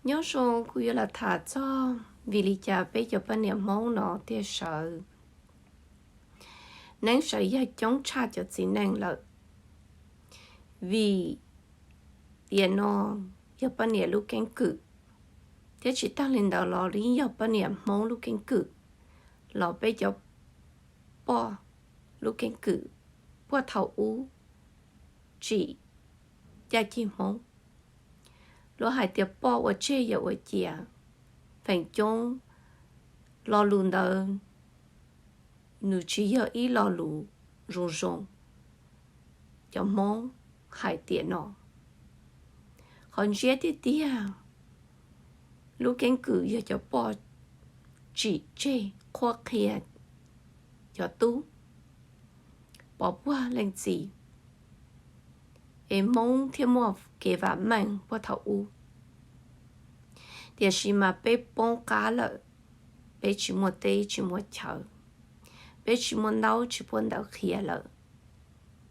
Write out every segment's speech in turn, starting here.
Nyob zoo, kuv yuav los tham txog vim li cas peb cov poj niam Hmoob no thiaj sawv, neeb sawv yag coob tshaj cov txiv neej lawm. Vim tiam no yog poj niam lub keeb kwm, thiab tsis tag li ntawd los yeej yog poj niam Hmoob lub keeb kwm, los peb cov poj lub keeb kwm puag thaum ub tsim caj ceg Hmoob. Luag hais tias poj ua tseg yawm ua cia, feem coob lo lus ntawd nws tsis yog ib lo lus zoo zoo. Cov Hmoob hais tiam no, qhov ntsiab tiag tiag, lub keeb kwm yog cov poj tsim tseg qhuab qhia cov tub, pov puag leej txiv, es Hmoob thiaj muaj kev vam meej puag thaum ub. Tiam sis mas peb poob qab lawm, peb tsis muaj teb tsis muaj chaw, peb tsis muaj ntaub tsis muaj ntawv qhia lawm,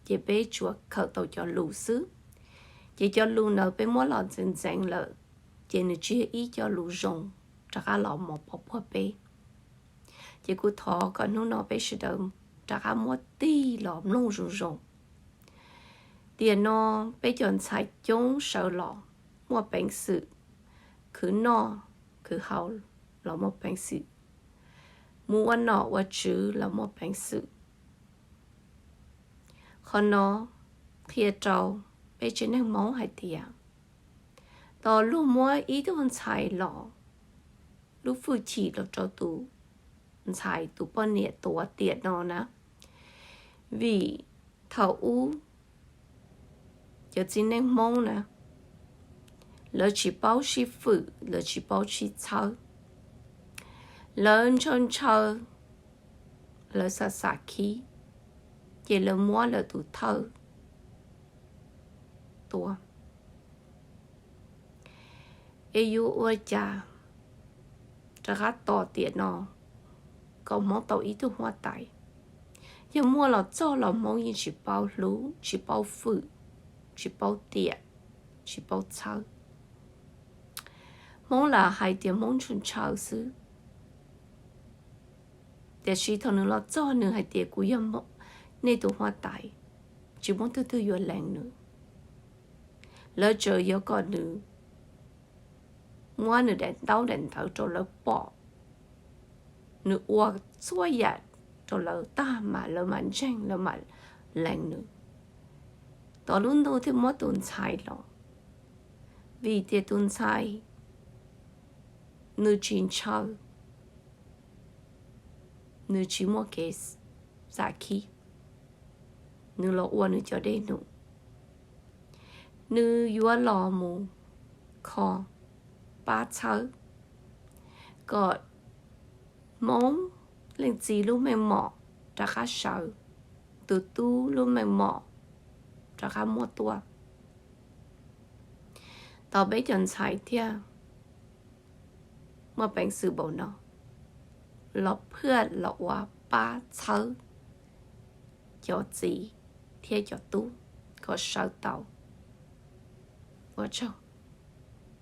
ces peb tsuas khaws tau cov lus xwb. Ces cov lus ntawd peb muab los ntxeev ntxeev lawm, ces nws tsis yog ib co lus zoo rov qab los mus pov puag peb. Ces kuv thov kom hnub no peb sawv daws rov qab muab tig los mloog zoo zoo. Tiam no peb cov ntxhais coob sawv los muaj peev xwm khwv noj khwv haus, los muaj peev xwm mus ua nom ua tswv los muaj peev xwm. Qhov no qhia rau peb tsev neeg Hmoob hais tias, tos luag muab ib tug ntxhais los, lub hwj chim los rau tus ntxhais tus poj niam tuav tiam no na. Vim thaum ub cov txiv neej Hmoob na, lawv tsis paub sib fwm, lawv tsis paub sib txhawb, lawv ntshaw ntshaw, lawv xam xam khib, ces lawv muab lawv tus thawj tua. Es yuav ua cas rov qab tos tiam no kom Hmoob tau ib tug huab tais? Yog muaj los txog los Hmoob yeej tsis paub hlub, tsis paub fwm, tsis paub tiam, tsis paub txhawb. Hmoob lam hais tias Hmoob ntshaw ntshaw xwb, tiam sis thaum nws los txog nws hais tias kuv yog nej tus huab tais, tsis muaj twg twg yuav lees nws. Lawv tseem yuav kom nws muab nws daim ntaub daim ntawv rau lawv pom, nws ua txhua yam rau lawv tag mas lawv mam ntseeg, lawv mam lees nws. Tos lub ntuj thiaj muab tus ntxhais los, vim tias tus ntxhais nws tsis ntshaw, nws tsis muaj kev xam khib, nws los ua nws cov dej num. Nws yuav los mus kho pab txhawb kom Hmoob leej txiv lub meej mom rov qab sawv, tus tub lub meej mom rov qab muaj tuaj. Tos peb cov ntxhais thiaj muaj peev xwm npaum no los phwaj los ua pab txhawb cov txiv thiab cov tub kom sawv tau. Ua tsaug.